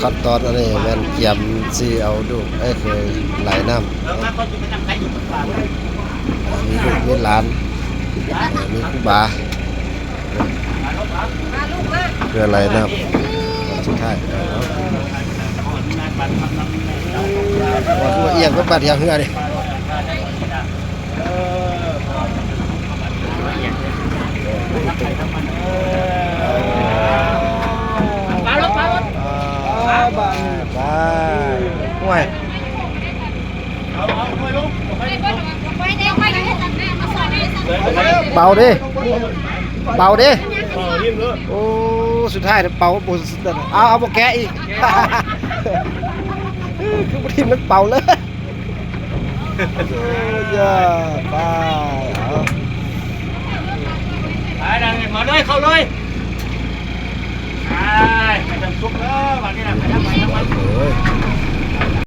ຂັ້ນຕອນອັນນີ້ແມ່ນກຽມຊິເອົາລູກໄອ້ເຂີຍໄຫຼນ້ຳ ມີລູກມີຫຼານ ມີຄູບາ ເພື່ອໄຫຼນ້ຳ ຕອນສຸດທ້າຍ ໂອ້ ຄືວ່າອຽງໄປບາດທາງເຮືອນີ້. ເບົາເດ້ ເບົາເດ້. ໂອ້ ສຸດທ້າຍເປົາບໍ່ ເອົາ ເອົາບໍ່ແກະອີກ ຄືບໍ່ຖິ້ມ ມັນເປົາເລີຍ. ໂອ້ຍ ໄປ ເອົາ ໄປ ມາເລີຍ ເຂົ້າເລີຍ ໄປ ໄປທາງສຸກເດີ ບາດນີ້ນະ ໄປທາງ ໄປທາງມັນ ໂອ້ຍ